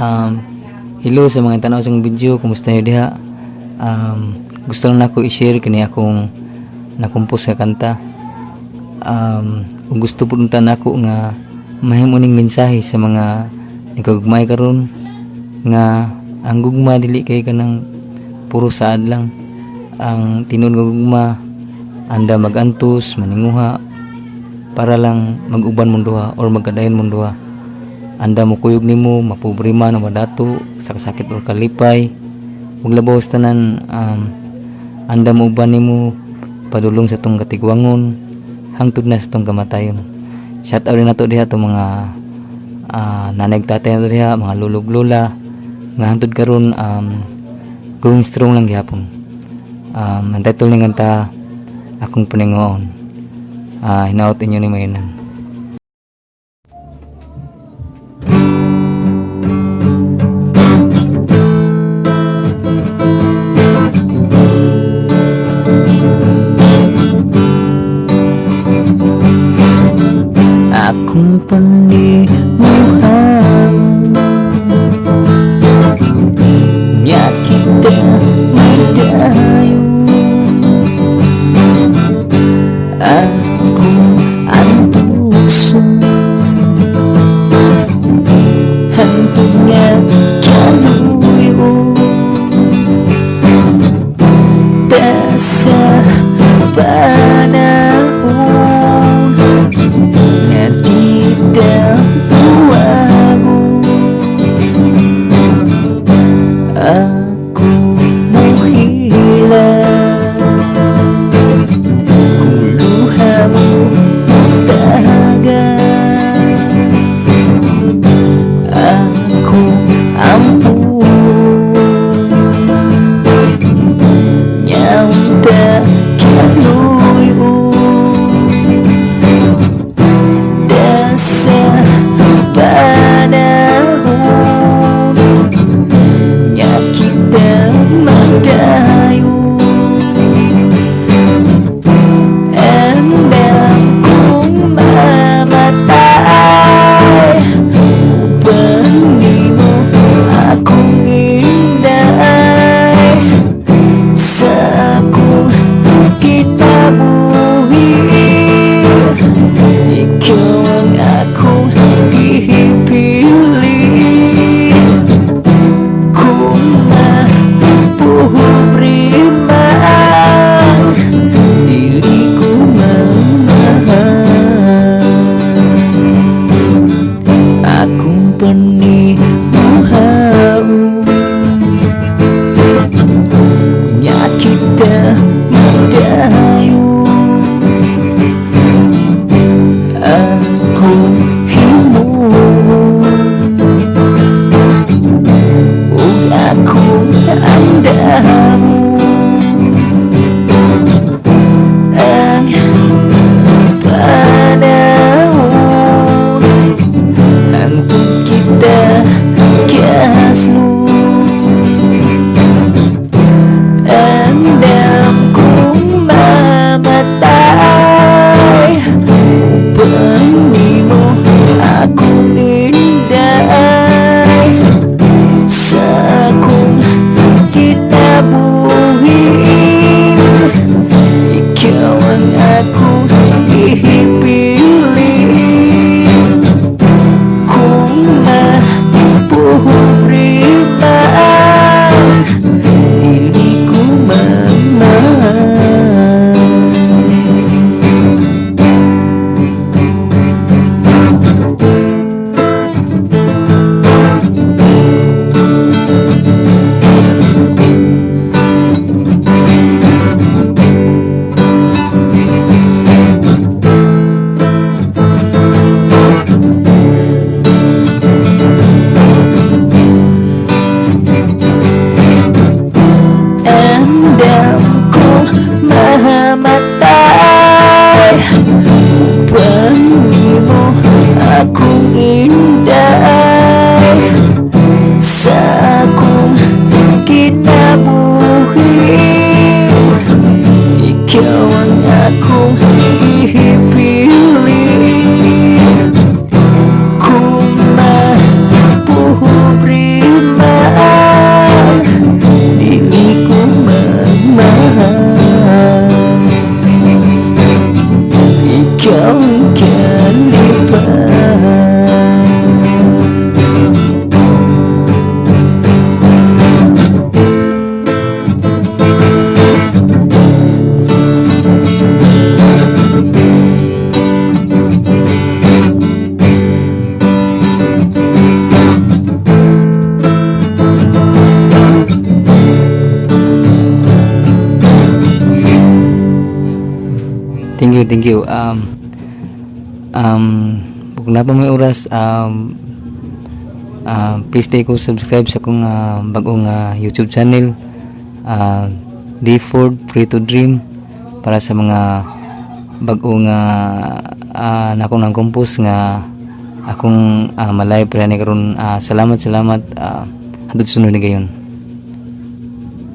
Hello sa mga tanaw sa video, kumusta niyo diha? Gusto lang nako i-share kini akong nakompose nga kanta. Kung gusto pud unta nako nga mahimo ning mensahe sa mga nagkagugmay karon nga ang gugma dili kay kanang puro saad lang. Ang tinuod nga gugma, anda magantos, maninguha para lang mag-uban mong duha or magkadayon mong duha. Anda mo kuyog nimo, mapobre man o madato, sa kasakit or kalipay. Ug labaw sa tanan, anda mo uban nimo padulong sa tong katigwangon hangtod na sa tong kamatayon. Shout out din nato diha tong mga nanay, tatay nato diha, mga lolog lola nga hangtod karon going strong lang gihapon. Ang title ni kanta, "Akong Paninguhaon." Hinaot inyo ni mainan. Akong paninguhaon nya kita madayon, akong antuson hantod nga kaluyo ta sa panahon nga kita buwagon, ako mohilak kung luha mo taga, ako ampuron nya unta kaluyo ta sa panahon nga kita magdayon. Andam kong mamatay uban nimo, akong inday, sa akong kinabuhi. Ikaw ang akong gipili. Kung mapobre man, dili ko mamahal. Akong paninguhaon nya kita madayon, akong himuon ug akong andamon ang panahon hangtod kita kaslot. Andam kong mamatay uban nimo, akong inday, sa akong kinabuhi. Ikaw ang akong gipili. Kung you, thank you. Kung naa pa moy oras, please stay ko subscribe sa akong bagong YouTube channel, D Ford Free to Dream, para sa mga bag-o nga nakong nang compose nga akong malay para ni karon. Salamat, salamat. Hantod sunod ni gayon.